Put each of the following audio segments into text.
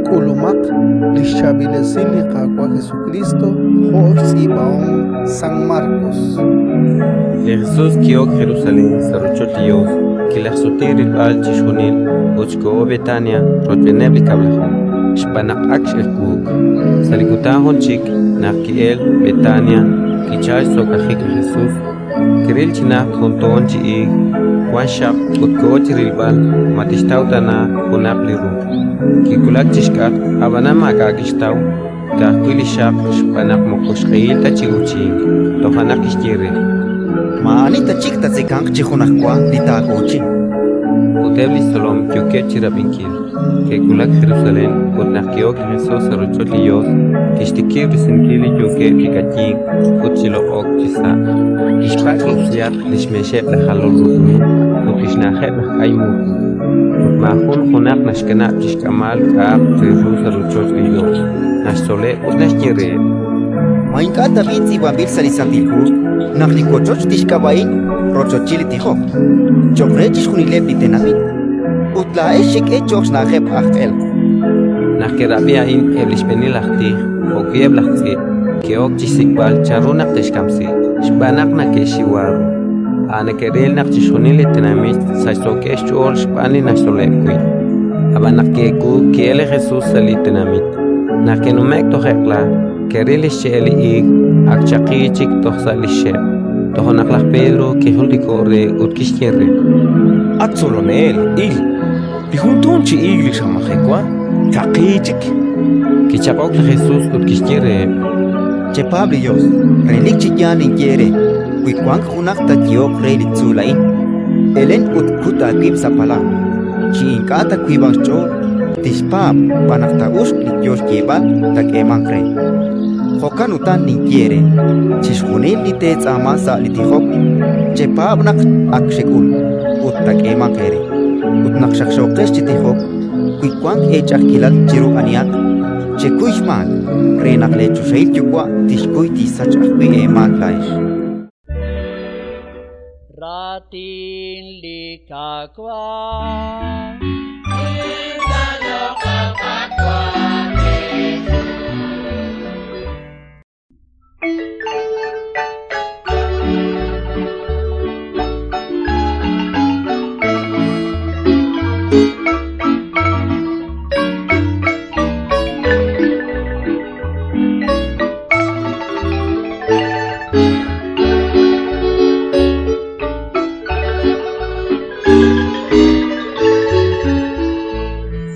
K'ulumaq li xchaab'il esil li Qaawa' Jesukriist jo' xtz'iib'ahom San Markos. Li Jesus ki'ok Jerusalén sa' rochoch li Yos, kilajsuti rilb'al chixjunil ut xkoho Betania rochb'eeneb' li Kab'laju, xb'aan naq ak x'ewuuk. Sa' li kutan jun chik, naq ki'elk Betania, kichalk xtz'okajik li Jesus. Kiril chi najt jun toon chi iig wank xxaq ut koho chi rilb'al ma tixtaw tana junaq li ru. Kiwulak chi xk'atq, ab'anan maak'a' kixtaw, ka'ajwi' li xxaq xb'aan naq moko xq'ehil ta chi uuchink. Toja' naq kixye re: Maa'ani ta chik tatzekanq chi junajwa li taawuuchin. Ut eb' li xtzolom yookeb' chi rab'inkil. Ke'wulak Jerusalén ut naq ki'ok li Jesus sa' rochoch li Yos, kixtikib' risinkil li yookeb' chi k'ayink ut chi loq'ok chisa'. Kixpak' xyaq li xmeexeb' laj jalol ru tumin ut li xna'ajeb' laj k'ay muku. Ut maajun junaq naxkanab' chi xk'amal k'a'aq re ru sa' rochoch li Yos, naxtzoleb' ut naxye reheb': Ma ink'a' tab'i' tz'iib'anb'il sa' li Santil Hu naq li wochoch tixk'ab'a'in rochochil li tijok cho'q re chixjunileb' li tenamit? Ut laa'ex xek'e cho'q xna'ajeb' aj elq'. Naq ke'rab'i a'in eb' li xb'eenil aj tij jo'wi' eb' laj tz'iib', ke'ok chi xsik'b'al chanru naq te'xkamsi, xb'aan naq neke'xxiwa ru. A'an neke'ril naq chixjunil li tenamit sachsookeb' xch'ool xb'aan li naxtzoleb' wi'. Ab'an naq ki'ewuuk, ki'elk li Jesus sa' li tenamit. Naq ke'nume'k toj eq'la, ke'ril li xche'el li iig ak chaqi chik toj sa' li xxe'. Toja' naq laj Pedro kijultiko'k re ut kixye re: At Tzolonel, il, li jun toon chi iig li xamajewa, chaqi chik. Kichaq'ok li Jesus ut kixye reheb': Chepaab' li Yos. Relik chi yaal ninye eere, wi wank junaq taayehoq re li tzuul a'in: «Elen ut kut aawib' sa' palaw», chi ink'a' taawiib'anq xch'ool, tixpaab' xb'aan naq taa'uxq li yo xyeeb'al taak'eemanq re. Jo'kan utan ninye eere: chixjunil li teetz'aama sa' li tijok, chepaab' naq ak xek'ul, ut taak'eemanq eere. Ut naq xaqxooqex chi tijok, wi wank eech'a'ajkilal chiru anihaq, chekuy xmaak, re naq leechoxahil Yuwa' tixkuy tixsach ajwi' eemaak laa'ex. Raatin li Qaawa'.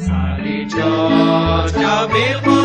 Sa' li ch'och' chaab'il.